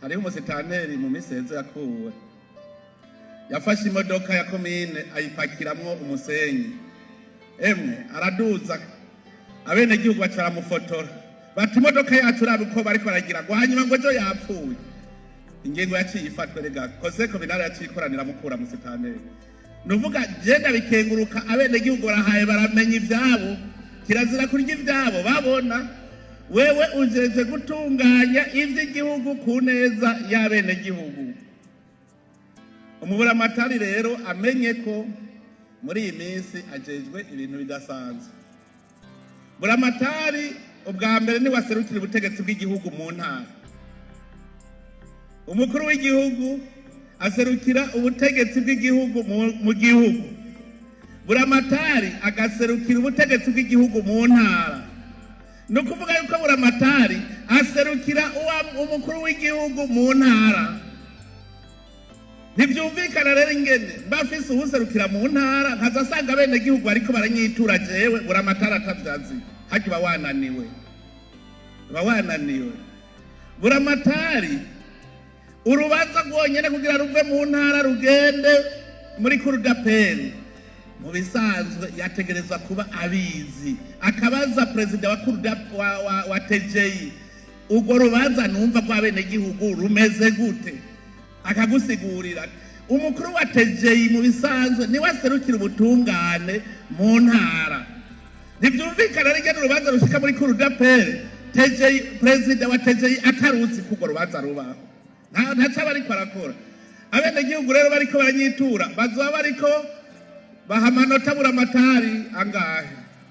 Hariho umusitanteri mu misezo yakuwe, yafashe imodoka ya komine ayipakiramwo umusenyi, emwe araduza, abenegihugu baca baramufotora, bati: "Imodoka yacu, urabe uko bariko baragira." Ngo hanyuma ngo ejo yapfuye. Ingingo yaciye ifatwa rega, conseil communal yaciye ikoranira mukura musitanteri. Nuvuga genda bikenguruka, abenegihugu barahaye baramenya ivyabo. Kirazira kurya ivyabo babona. Wewe ujeje gutunganya ivy'igihugu ku neza y'abenegihugu. Umuburamatari rero amenye ko muri iyi minsi ajejwe ibintu bidasanzwe. Buramatari ubwa mbere ni waserukira ubutegetsi bw'igihugu mu ntara. Umukuru w'igihugu aserukira ubutegetsi bw'igihugu mu gihugu, buramatari agaserukira ubutegetsi bw'igihugu mu ntara. Ni ukuvuga yuko buramatari aserukira umukuru w'igihugu mu ntara. Ntibyumvikana rero ingene mba mfise uwuserukira mu ntara, nkaza asanga abenegihugu bariko baranyitura jewe buramatari atavyazi. Harya uba wananiwe, uba wananiwe. Buramatari urubanza rwonyene kugira ruve mu ntara rugende muri cour d'appel, mu bisanzwe yategerezwa kuba abizi, akabaza perezida wa cour wa TGI: "Urwo rubanza numva rw'abenegihugu rumeze gute?" Akagusigurira. Umukuru wa TGI mu bisanzwe niwe aserukira ubutungane mu ntara. Ntibyumvikana rero ingene urubanza rushika muri cour d'appel, TGI, perezida wa TGI ataruzi ko urwo rubanza rubaho. Ntaco aba ariko arakora. Abenegihugu rero bariko baranyitura, bazoba bariko baha amanota buramatari angahe?